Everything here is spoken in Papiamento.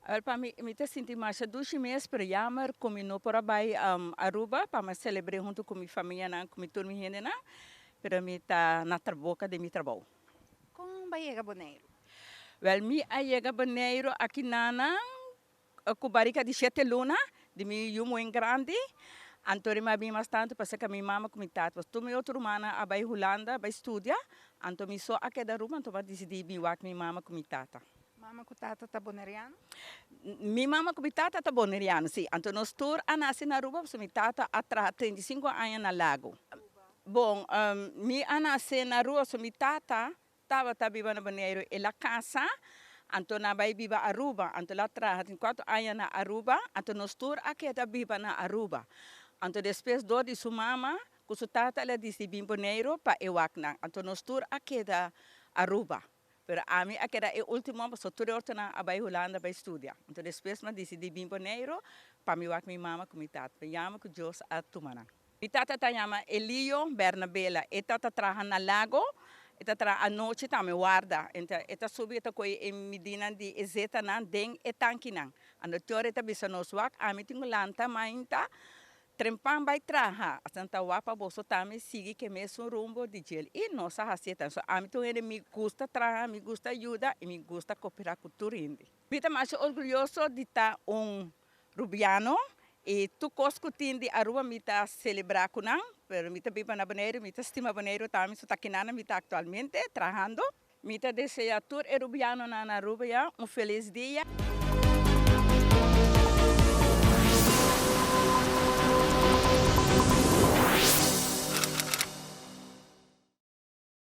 Wel pa mi, mi ta sinti masha dushi mes, pero jammer cu mi no por a bay Aruba pa mi celebre hunto cu mi famianan, cu mi tur mi hendenan, pero mi ta na boca di mi trabou. Con bo a yega Boneiro? Wel, mi a yega Boneiro aki nana cu barica di 7 luna, di mi yiu muy grandi. Anto mi a bin mas tanto pasobra mi mama cu mi tata. Tur mi otro ruman a bay Hulanda, bay studia. Anto mi so a keda Aruba, anto mi a dicidi bin wak mi mama cu mi tata. Mama cu tata ta boneriano? Mi mama cu mi tata ta boneriano, si. Anto nos tur a nace na Aruba, pasobra mi tata a traha 35 aña na Lago. Bon, mi a nace na Aruba, so mi tata tabata biba na Boneiro, el a casa, anto nan a bay biba Aruba, anto el a traha 4 aña na Aruba, anto nos tur a keda biba na Aruba. Anto despues dor di su mama, cu su tata el a dicidi bin Boneiro pa e wak nan. Anto nos tur a keda Aruba. Pero ami a keda e ultimo, pasobra tur otronan a bay Hulanda bay studia. Anto despues mi a dicidi bin Boneiro pa mi wak mi mama cu mi tata. Mi yama cu Dios a tuma nan. Mi tata ta yama Elio Bernabela. E tata traha na Lago, e ta traha anochi tambe warda. Anto e ta subi e ta coge e midinan di e zetanan den e tankinan. Anto tur e ta bisa nos wak, ami tin cu lanta mainta trempan bay traha. Asina ta wak pa boso tambe sigui cu e mesun rumbo di djel. Y nos a haci. So ami tur hende mi gusta traha, mi gusta yuda y mi gusta coopera cu tur hende. Mi ta mas orguyoso di ta un rubiano y tur cos cu tin di Aruba mi ta celebra cu nan, pero mi ta biba na Boneiro, mi ta stima Boneiro tambe, so ta akinan mi ta actualmente trahando. Mi ta desea tur e rubianonan na Aruba ya un feliz dia.